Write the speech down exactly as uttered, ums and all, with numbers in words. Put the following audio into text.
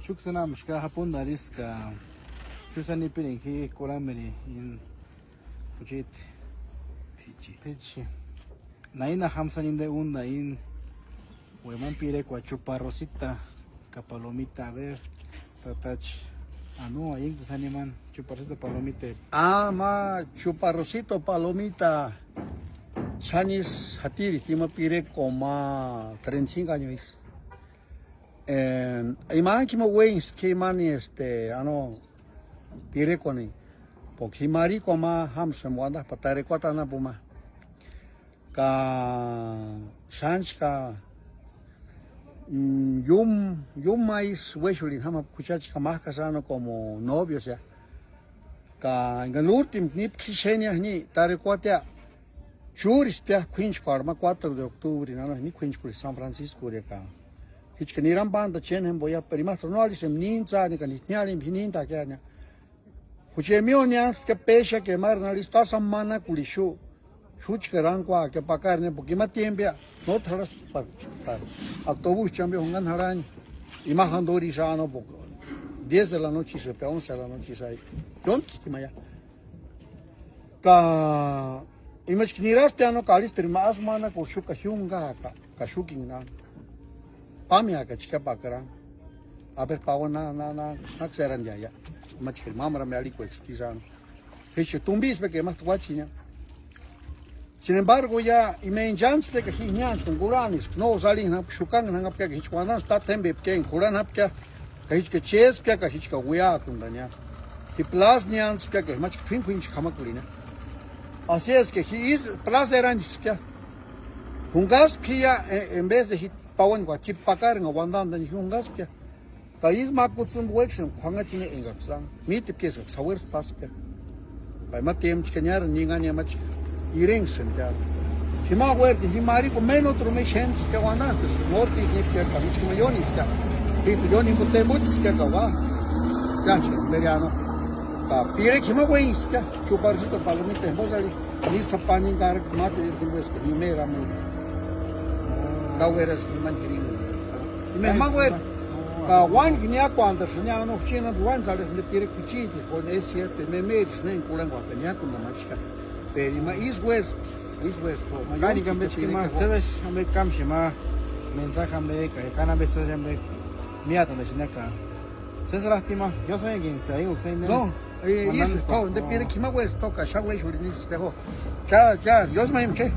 Xúksï enamska japundarhiska, xúsani ipirini ji kurhamerini ini juchiti p'ichi. Naina jamsani inde únda ini, uémani pirekua chupa rosita ka palomita, a ver, tatachi. Anu, aintsïsani imani chupa rosita palomiteri. Ah, ma chupa rosita palomita. Xánisï jatiri jima pirekua ma treinta y cinco años. Eh, imani jima uénsti k'imani, este, ano, pirekuani, porque ji marikua ma jámsï uandajpa tarekuata anapu ma. Ka xánchka, mm, iúmu, iúmu ma isï uéxurhini jámapka juchachka májkasï ano como novios ya. Ka enga últimu nípki xénia jini tarekuatia, chúrisptia k'uínchkuarhu ma cuatro de octubre nana jini k'uínchkurhi San Francisco ka. Jichka nirani pánda chéni jembo ya, pero imajtu no arhisïmpi níntsani ka ni arhimpi ji níntakia. Jucheni mío niántspkia péxaki emari narhista, asï manakurhixu. Xúchkari ánkuakia pakari ne, porque ima tiémpia nót'u jarhasti pa, pa autobúsi cha ambe jungani jarhani. Ima jandori isï ano, porque diez de la noche isï, once de la noche isï. Yóntki ima ya. Ka imachki nirasti ano ka arhisptiri ma asï manakurhixu ka jiungaka ka xúkinha. Pámeaka chkia pakara. A ver, pau na, na, na, náksï erandiaia. Imachkiri mámarani arhikuecha tisï ano. Jeche tumbispeka imajtu uáchini. Sin embargo, ya ima inchantsïpeka ji jinianchkuni kurhaniska, no usï arhini jánhapka, xukanhani jánhapkia ka jichka uandantsï tátjempepkia enga jurhani jápkia, ka jichka chéspkia ka jichka uiakundani ya. Ji plas niántspkia ka jimachka p'ínkua k'uínchekua jamakurhini. Así es que ji isï plas eranchispkia. Jungaspkia ya, e-, en vez de ji pauani ka chipa pakarinha uandantani ji jungaspkia. Ka isï ma kutsïmpa uéksïni k'uanhatsini enkaksï mítipiesï ka sauersu páspkia. Ka ima tiémpu chka niárani ninhani emachka irenhasïntia. Jima uérkini jima arhikua méni otru me xéntspkia uanantskua, norte isï nípkia ka michka ma ióniskia. Jíjtu ióni jimpo temputsïspkia ka ua. Ka pirekua jima uénhspkia, chuparisï palomita jimposï arhini. Ni sapani karakua máteru jimpo eska jimeri amoni. Ka uérasï jimani jiringu. Ima jima uéra. Ka uáni niákuantasï niánu, juchini uáni tsarhesï pirekua juchiti, con S siete, memerisï ne enka kurhankuaka niákuntamachka. Pero ima isï uérsti, isï uérsti. Kani ka ampe chkima, César ampe kámsï ma mensaje ampe ka kani ampe César ampe miátantaxi niáka. César tima, yo soy enka tsai uxaine. No, isï pau, nte pirekua jima uérsti toka, xa uéxurhini isï tejo. Cha, cha, yo soy enka.